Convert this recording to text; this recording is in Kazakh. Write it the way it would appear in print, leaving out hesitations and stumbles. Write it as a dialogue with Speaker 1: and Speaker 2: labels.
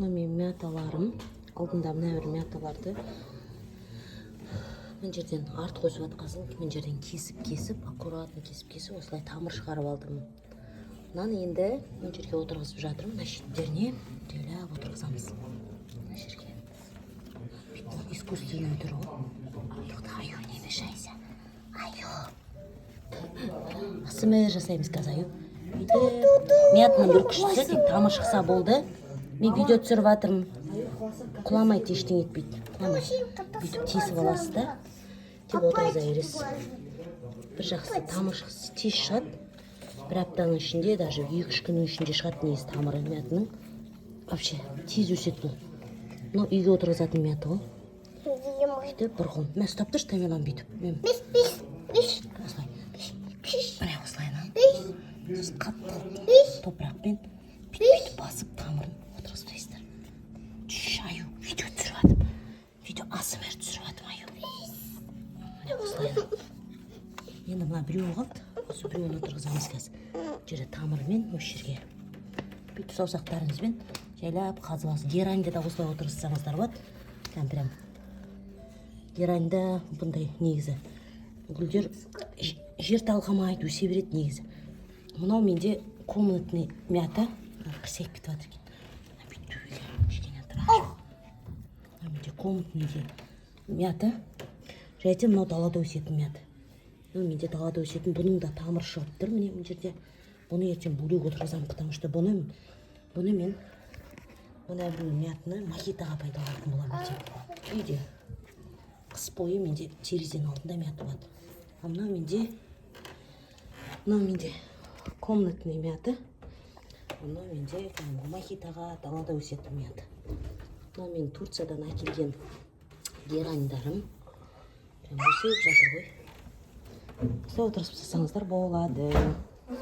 Speaker 1: Мына менің мяталарым. Алдында мына бір мяталарды мына жерден артық өсіп жатқан соң, мына жерден кесіп кесіп, аккуратно кесіп кесіп, осылай тамыр шығарып алдым. Мынаны енді мына жерге отырғызып жатырмын. Мына шеттеріне жайлап отырғызамыз, мына жерге. Бүйтіп искусственный тұр ғой. Тоқта, Аю, не мешайся, Аю. АСМР жасаймыз қазір, Аю. Бүйтіп мятаның бір күштісі, тек тамыр шықса болды. Мен видео түсіріп жатырмын. Құламайды, ештеңе етпейді, құламайды. Бүйтіп тесіп аласыз да, тек отырғыза бересіз. Бір жақсысы, тамыр шықса, тез шығады. Бір аптаның ішінде, даже 2-3 күннің ішінде шығады негізі тамыры мятаның. Вообще тез өседі бұл. Мынау үйге отырғызатын мята ғой. Бүйтіп бір қолын мә, ұстап тұршы, Тамерлан. Бүйтіп мен осылай, міне, осылайынан, сосын қатты топырақпен бүйтіп, бүйтіп басып, тамырын отырғызып тастайсыздар. Шш, Аю, видео түсіріп жатырмын, видео, АСМР түсіріп жатырмын, Аю. Міне, осылай. Енді мына біреуі қалды, осы біреуін отырғызамыз қазір. Мына жерде тамырымен, осы жерге бүйтіп саусақтарыңызбен жайлап қазып аласыз. Гераньды да осылай отырғызсаңыздар болады. Прям, прям гераньда бұндай негізі гүлдер жер талғамайды, өсе береді негізі. Мынау менде комнатный мята. Қисайып кетіп жатыр екен. Мына бүйтіп төбеге кішкене тұра. Мынау менде комнатный мята және де мынау далада өсетін мята. Мынау менде далада өсетін. Бұның да тамыры шығып тұр, міне, мына жерде. Бұны ертең бөлек отырғызамын, потому что бұны мен мына біреу мятаны мохитоға пайдаланатын боламын ертең. Үйде қыс бойы менде терезенің алдында мята болады. А мынау менде комнатный мята, мынау менде кәдімгі мохитоға, далада өсетін мята. Мынау менің Турциядан әкелген гераньдарым, прям өсіп жатыр ғой. Осылай отырғызып тастасаңыздар болады.